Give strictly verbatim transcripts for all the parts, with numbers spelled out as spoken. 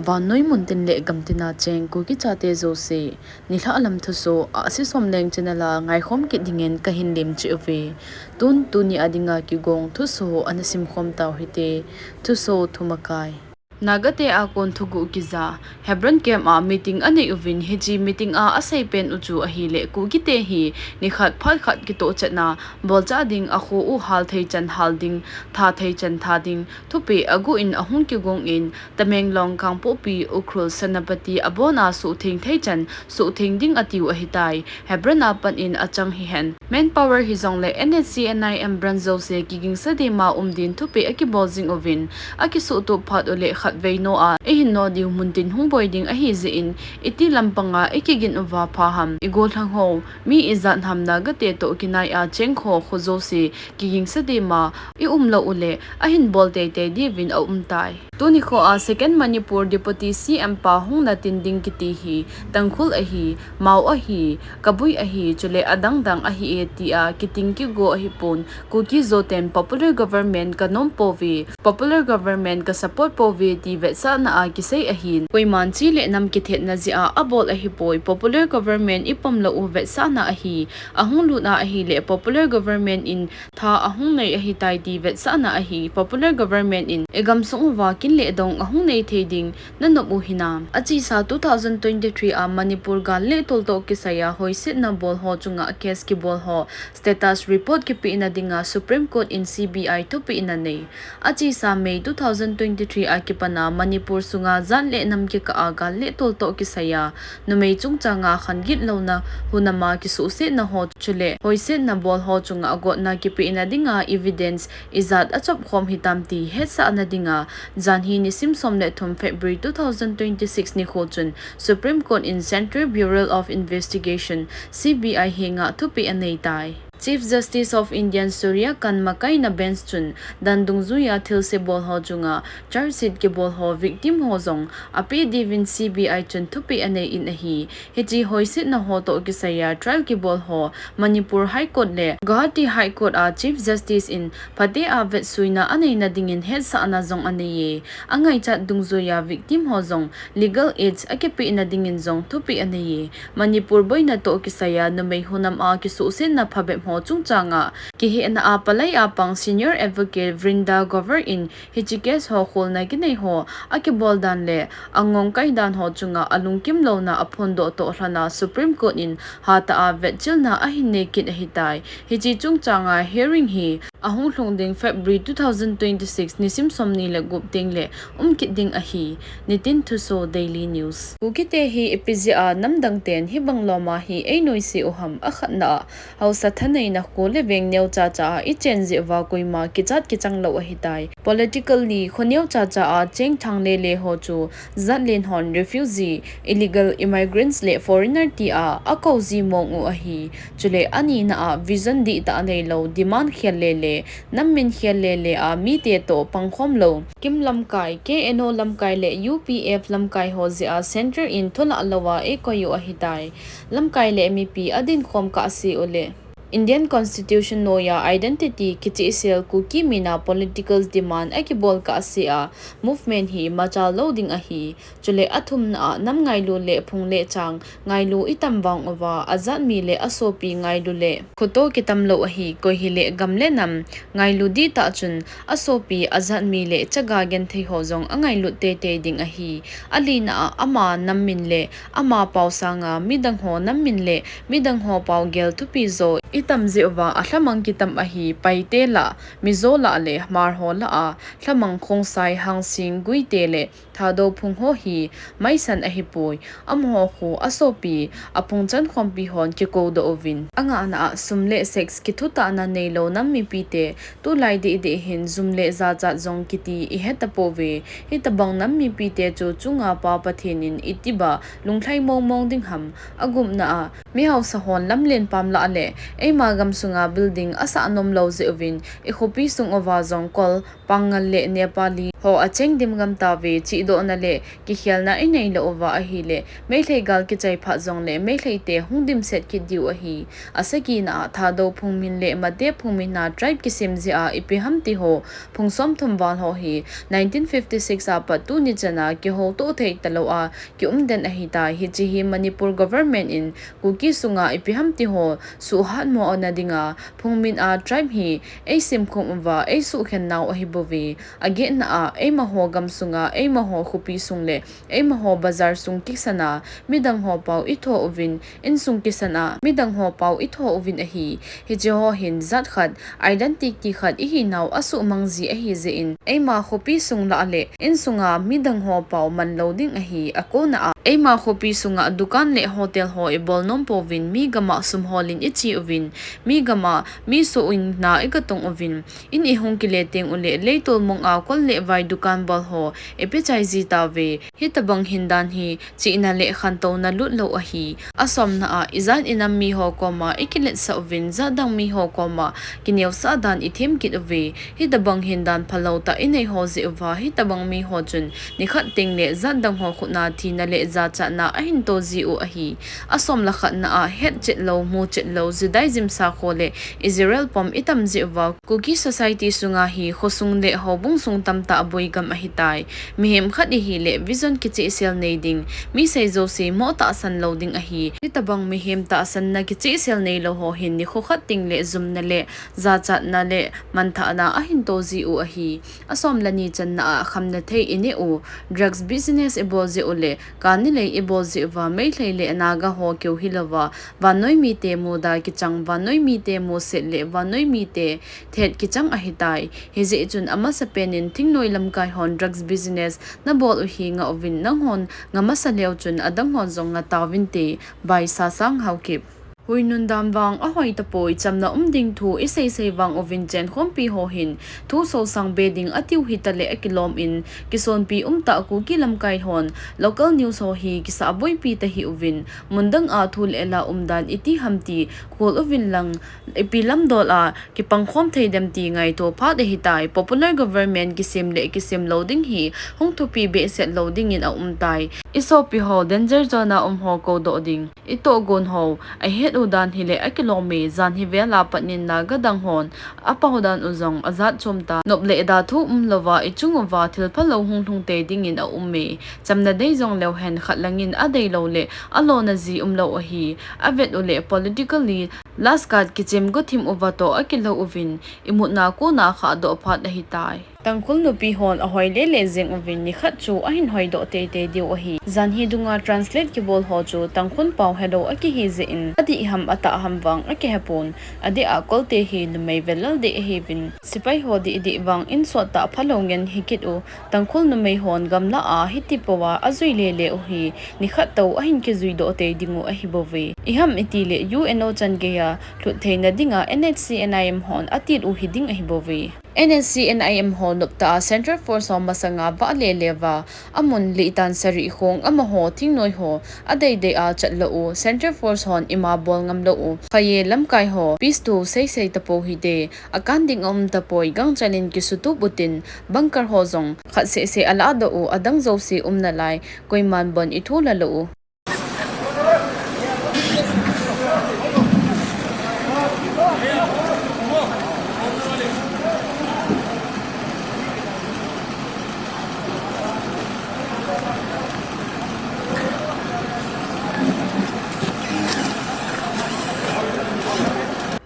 Vannoi muntin le gamtina cheng Kuki chate jouse, nilhah lam thusoh, Ahsi Somleng channel a ngaikhom kit dingin kahin lemcheh uve. Tun tuni a dinga kigong thusoh ana simkhom tau hite. Thusoh thumakai. Naga te a kon thuguh kija, Hebron camp a meeting anei uvin, hiche meeting a aseipen u chu ahile Kuki te hi nikhat phat khat kitohchetna, bolchah ding, akho u hal thei chan hal ding, tha thei chan tha ding, thupeh aguh in ahung kigong in, Tamenglong, Kangpokpi, Ukhrul, Senapati abona suhtheng thei chan suhtheng ding atiu ahitai. Hebron a pat in achang hihen. Manpower hijongle N S C N I M branch jouse kigingsa dema um din thupeh akibol jing uvin, akisuhtup phat uleh khatvei noa ihin noh diu muntin hung boi ding ahijeh in, iti lampanga ikigin uva pha ham, igolhang ho, mi ijat ham Naga te toh kinai a chengkho kho jouse kigingsa dema ium lou uleh ahin bol teitei diuvin aumtai. Tuni kho a Second Manipur Deputy C M pa hungna tin ding kiti hi Tangkhul ahi, Mao ahi, Kabui ahi, chule adangdang ahi e tia kiting kigo ahipon, Kuki joten popular government kanom pouve, popular government kasupport pouve ti vetsahna a kisei ahin. Koiman chi le nam kithetna jeh a abol ahipoi, popular government ipom lou u vetsahna ahi, ahung lut a ahile popular government in tha ahung nei ahitai ti vetsahna ahi, popular government in igamsung uva kin le dong ahung nei thei ding nanop u hinam. Achesa two thousand twenty-three a Manipur gal le tol toh kisai a hoisetna bol ho chunga case kibol ho status report kipehna dinga Supreme Court in C B I thupehna nei. Achesa May two thousand twenty-three a kipana Manipur sunga jat le nam kikah a gal le tol toh kisai a numei chungchanga khan gitlouna hunama kisuhsetna ho chule hoisetna bol ho chunga gotna kipehna dinga evidence ijat achop khom hitam ti hetsahna dinga janhi nisim som le thum February two thousand twenty-six nikho chun Supreme Court in Central Bureau of Investigation, C B I henga thupeh anei tai. Chief Justice of India Surya Kant makaina bench chun dan dungjuia thilse bol ho chunga charge sheet kibol ho victim ho jong apeh diuvin C B I chun thupeh anei in ahi. Hiche hoisetna ho toh kisai a trial kibol ho Manipur High Court le Guwahati High Court a Chief Justice in phatea vetsuina aneina dingin hetsahna jong anei e. Angaichat dungjuia victim ho jong legal aid akipehna dingin jong thupeh anei e. Manipur boina toh kisai a numei hunam a kisuhsetna phabep ho chungchanga kihehna a palai a pang Senior Advocate Vrinda Grover in hiche case ho kholna kinei ho akibol dan le angong kai dan ho chunga alungkim louna aphondoh toh lhona Supreme Court in hatah a vetchilna ahin nei kit ahitai. Hiche chungchanga hearing hi ahung lhung ding February two thousand twenty-six nisim somni le gup teng le um kit ding ahi. Nitin Thusoh, Daily News. Kuki te hi ipi jeh a namdang ten hibang loma hi einuisat u ham? Akhatna a, haosa thaneina kho le veng neocha cha a ichen jeh uva koima kichat kichang lou ahitai. Politically kho neocha cha a chengthang lele ho chu jatlen hon refugee, illegal immigrants le foreigner tia akou ji mong u ahi. Chule anina a vision dihtah neilou, demand khel lele, nam min khel lele a mite toh pangkhom lou, KIM lamkai, K N O lamkai le U P F lamkai ho jeh a centre in thulah louva eikoi u ahitai. Lamkai le mipi adinkhom kahse uleh Indian Constitution noiya identity kichehsel Kuki mina political demand akibol kahse a movement hi machal lou ding ahi. Chule athumna a nam ngailu le phung le chang ngailu itam vang uva ajatmi le asopi ngailu le khoto kitam lou ahi. Koi hile gam le nam ngailu dihtah chun asopi, ajatmi le chaga genthei ho jong angailut teitei ding ahi. Alina a ama nam min le ama pao sanga midang ho nam min le midang ho pao gel thupi jo itam jeh uva alhamang kitam ahi. Paite lah, Mizo lah le Hmar ho lah a lhamang Khongsai, Hangsing, Guite le Thadou phung ho hi maisan ahipoi. Amaho khu asopi, aphung chankhompi hon kikoudoh uvin. Angahna a sum le sex kithutahna neilou nam mipite tulai dehdeh hin jum le jachat jong kiti ihetapouve. Hitobang nam mipite chu chunga Pa Pathen in itiba lunglhai mongmong ding ham? Agupna a, mihaosa hon lamlen pam lah le Eima gamsunga building asah nom lou jeh uvin, i khopi sung uva jong Kol, Pangal le Nepali ho acheng dimgam tauve, chihdohna le kikhelna inei lou uva ahile, Meitei gal kichai phat jongle Meitei te hung dimset kit diu ahi. Asagina a Thadou phungmin le Mate phungmin a tribe kisem jeh a ipi ham ti ho phung somthum val ho hi nineteen fifty-six a pat tuni chan a kihoutoh thei talou a kium den ahitai. Hiche hi Manipur government in Kuki sunga ipi ham ti ho suhhatmo na dinga phungmin a tribe hi eisimkhum uva eisuhkhen nau ahibouve. Agetna a, eimaho gamsunga, eimaho khopi sung le eimaho bazar sung kisana midang ho pao itho uvin, insung kisana midang ho pao itho uvin ahi. Hiche ho hin jat khat, identity khat ihinau asuhmang ji ahijeh in, eima khopi sung lah le insunga midang ho pao man lou ding ahi. Akona a, eima khopi sunga dukan le hotel ho ibol nom pouvin, mi gama sum holin iche uvin, mi gama mi soh in na ikatong uvin, in ihung kile teng ule leitol mong a kol le vai dukan bol ho ipe chai ji tauve. Hitobang hin dan hi chihna le khantouna lut lou ahi. Asomna a, ijat inam miho koma ikiletsah uvin, jatdang miho koma kineosah dan ithem kit uve. Hitobang hin dan phalou tah inei ho jeh uva, hitobang miho chun nikhat teng le jatdang ho khutna thina le jachatna ahin to jiu ahi. Asom le khatna a, hetchet lou, muchet lou, Judaism sakho le Israel pom itam jeh uva, Kuki society sunga hi khosung le houbung sung tamtah boi gam ahitai. Mihem khat ihile vision kichehsel nei ding, mi sei jouse mo tahsan lou ding ahi. Hitobang mihem tahsanna kichehsel neilou ho hin nikho khat teng le jumna le jachatna le manthahna ahin to jiu ahi. Asom le ni channa a, khamna thei ineh u, drugs business ibol jeh u le kani lei ibol jeh uva Meitei le Naga ho keu hilouva vannoi mite muda kichang, vannoi mite muset le vannoi mite thet kichang ahitai. Hijeh chun amasapen in thingnoi lamkai hon drugs business nabol u hi ngah uvin, nanghon ngamasa leu chun adang hon jong ngah tauvinte. By Sasang Haokip. Huinun dan vang ahoi tapoi, chamna um ding thu iseisei vang uvin chenkhompi ho hin thu sosang be ding atiu hitale akilom in, kisonpi umtah Kuki lamkai hon local news ho hi kisah boipi tahih uvin, mundang a thu le la umdan iti ham ti khol uvin lang, ipi lamdol a kipangkhom thei dem ti ngaito phat ahitai. Popular government kisem le kisem lou ding hi hung thupi behseh lou dingin aumtai. Isopi ho danger zone a um ho koudoh ding, itohgon ho ahet u dan hile akilom e. Jan hi vela pat in Naga dang hon apao dan u jong ajat chomta, nop le da thu umlouva ichung uva thil phalou hung lhung tei dingin aum e. Chamna dei jongleu hen, khat langin adeilou le alona ji umlou ahi. Avet u le politically last card kichem gothim uva toh akilou uvin, imutna kona khahdoh phat ahitai. Tangkhul nupi hon ahoi lele jeng uvin, nikhat chu ahin hoidoh teitei diu ahi. Jan hi dunga translate kibol ho chu Tangkhul pao helou akihi jeh in, adih ham atah ham vang akihepon. Adeh a Kolte hi numei velal deh ahiuvin, sepai ho dihdih vang insot tah phalou ngen hikit u. Tangkhul numei hon gamla a hitipou a ajui lele u hi nikhat toh ahin kijuidoh tei ding u ahibouve. Iham itile U N O chan geiya lhut theina dinga N S C N I M hon atil u hiding ahibouve. N S C N I M ho noptah a Central Force ho masanga vah lele uva, amun Leitan Sari khong amaho thingnoi ho adeidei a chatlou u, Central Force hon ima bol ngamlou u, Phaiye lamkai ho peace thu seisei tapou hite. Akan ding aum tapoi, gangchan in kisutup utin, bunker ho jong khat seh seh alahdoh u, adang jouse umnalai, koiman bon ithu lalou u.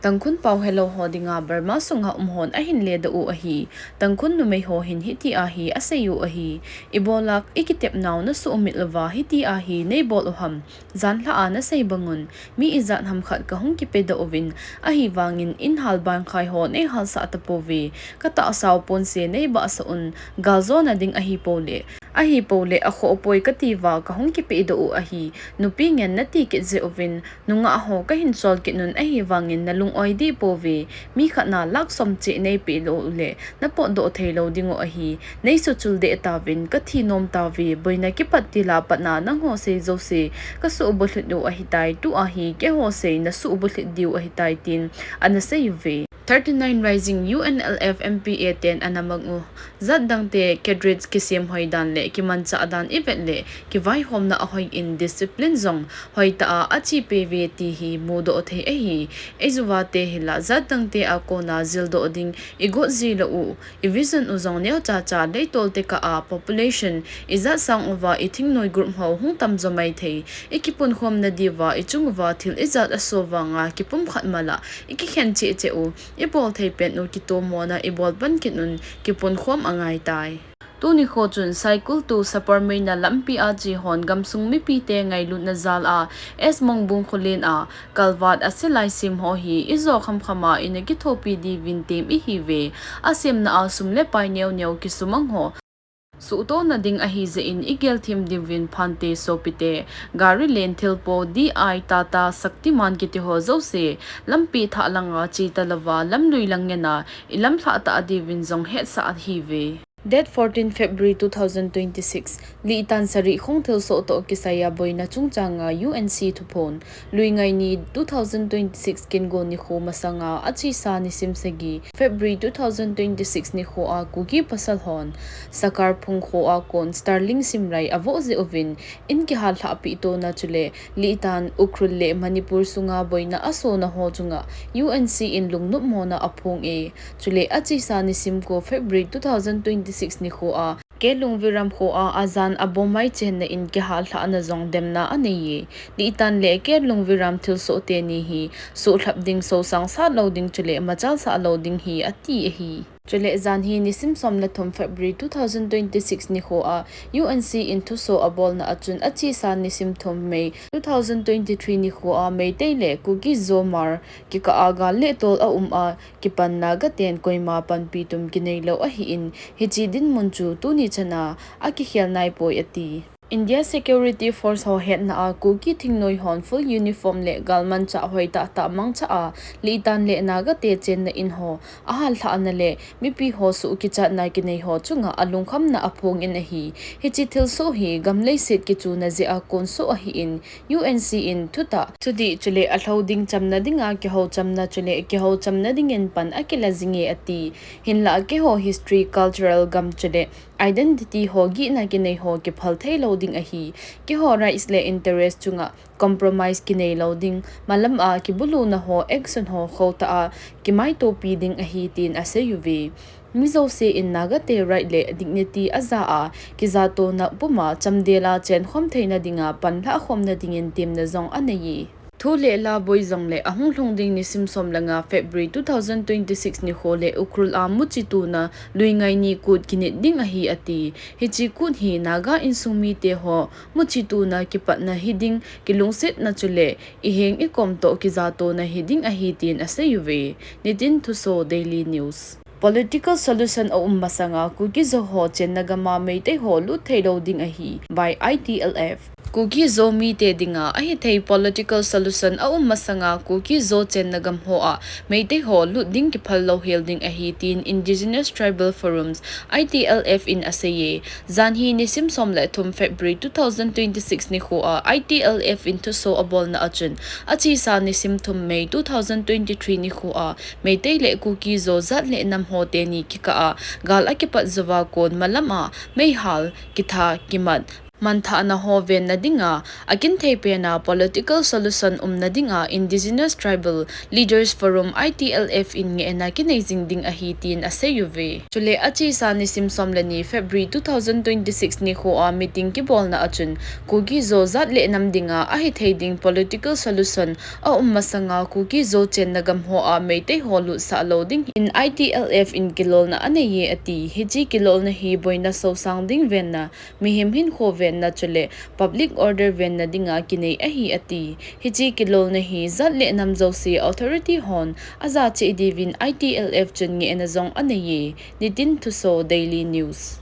Tangkhul pao helou ho dinga Burma sunga um hon ahin ledoh u ahi. Tangkhul numei ho hin hitia hi asei u ahi. Ibola ikitepnau nasuhmil uva hitia hi neibol u ham? Janlhah a nasei bangun, mi ijat ham khat kahung kipedoh uvin, ahivangin inhal bankhai ho neihalsah tapouve. Katahsau ponse neibahsah un, galjona ding ahipou le, Ahipou le akhoh poi kati uva kahung kipeh doh u ahi. Nupi ngen nati kit jeh uvin, nungah ho kahin chol kit un ahivangin nalung-oi deh pouve. Mi khat na lakh som cheh neipeh lou uleh napotdoh thei lou ding u ahi. Neisuchul deh tauvin, kathi nom tauve, boina kipat til a pat na nangho sei jouse kasuh bulhit u ahitai, tua hi keiho sei nasuh bulhit diu ahitai, tin ana sei uve. Thirty-nine Rising U N L F M P A ten ana mang u. Jat dangte cadres kisem hoi dan le kimanchah dan ivet le kivaihomna ahoi in discipline jong hoitah a achepi uve ti hi mudoh thei ahi. Eijuvate hi la jat dangte a kona jildoh ding igot ji lou u, ivision u jong neocha cha, leitol tekah a population ijat sang uva ithingnoi group ho hung tamjo maithei, ikipunkhomna diuva ichung uva thil ijat aso vanga kipumkhat mala ikikhen cheh cheh u, ibol thei pen u kitomona ibol pan kit un kipunkhom angaitai. Tuni kho chun Saikul to Sapormeina lampi a che hon gamsung mipite ngailutna jal a S Mongbung kholen a kalvat aselai sem ho hi ijo khamkham a ina kithopi diuvin tem ihiuve. Asemna a sum le pai neoneo kisumang ho suhtona ding ahijeh in igel them diuvin phante sopite, gari len thilpo D I, Tata, Shaktiman kiti ho jouse lampi thah langa che talouva lamlui lang ngen a ilamlhah tah diuvin jong hetsah ahiuve. Date fourteen February two thousand twenty-six, Litan Sarikhong thilsoh toh kisai a boina chungchang a U N C thuphon. Luingai ni two thousand twenty-six kingo nikho masanga achesa nisim sagi February two thousand twenty-six nikho a Kuki pasal hon Sakarphung kho a kon Starlink simrai avoh jeh uvin in kihallhah pi tona chule Litan, Ukhrul le Manipur sunga boina asona ho chunga U N C in lungnopmona aphong e. Chule achesa nisim ko February two thousand twenty-six nikho a K Lungviram kho a ajan abomai chenna in kihallhahna jong demna anei e. Litan le K Lungviram thilsoh teni hi suhlhap ding, sosangsah lou ding chule machalsah lou ding hi ati ahi. Chule janhi nisim som le thum February two thousand twenty-six nikho a U N C in thuso abolna a chun achesa nisim thum May two thousand twenty-three nikho a Meitei le Kuki Zo Hmar kikah a gal le tol aum a kipan Naga ten koima panpi tum kinei lou ahin, hiche dinmun chu tuni chana akikhelnai poi ati. India Security Force ho hetna a Kuki thingnoi hon full uniform le galmanchah hoitah tah mangcha a Litan le Naga te chenna in ho ahallhahna le mipi ho suh kichatna kinei ho chunga alungkhamna aphong in ahi. Hiche thilsoh hi gam leiset kichuna jeh a konsoh ahin, U N C in thutah, thudih chule alhou ding chamna dinga kihou chamna chule kihou chamna dingin pan akila jinge ati. Hinlah keiho history, cultural, gam chule identity ho gihna kinei ho kiphal thei lou ding ahi. Keiho rights le interest chunga compromise kinei lou ding, malam a kibuluna ho action ho khohtah a kimaitopi ding ahi tin asei uve. Mi jouse in Naga te right le dignity aja a, kijatona puma chamdel a chenkhom theina dinga panlhah khomna dingin temna jong anei e. Thu le la boi jong le ahung lhung ding nisim som le nga February two thousand twenty-six nikho le Ukhrul a muchi tuna Luingai ni kut kinit ding ahi ati. Hiche kut hi Naga insung mite ho muchi tuna kipatna hiding, kilungsetna chule iheng ikom toh kijatona hiding ahi tin asei uve. Nitin Thuso, Daily News. Political solution aum masanga Kuki Zo ho chenna gam a Meitei ho lut thei lou ding ahi, by I T L F. Kuki Zo mite dinga ahithei political solution aum masanga Kuki Zo chenna gam ho a Meitei ho lut ding kiphal louhel ding ahi tin Indigenous Tribal Forums, I T L F in asei e. Janhi nisim som le thum February two thousand twenty-six nikho a I T L F in thuso abolna a chun, achesa nisim thum May two thousand twenty-three nikho a Meitei le Kuki Zo jat le nam ho teni kikah a gal akipat jouva kon malam a meihal, kitha, kimat, manthahna ho venna dinga akinthei pena political solution umna dinga Indigenous Tribal Leaders Forum, I T L F in ngehna kinei jing ding ahi tin asei uve. Chule achesa nisim som le ni February two thousand twenty-six nikho a meeting kibolna a chun Kuki Zo jat le nam dinga ahithei ding political solution aum masanga Kuki Zo chenna gam ho a Meitei ho lutsah lou ding in I T L F in kilolna anei e ati. Hiche kilolna hi boina sosang ding venna, mihem hinkho venna chule public order venna dinga kinei ahi ati. Hiche kilolna hi jat le nam jouse authority hon ajacheh diuvin I T L F chun ngehna jong anei e. Nitin Thuso, Daily News.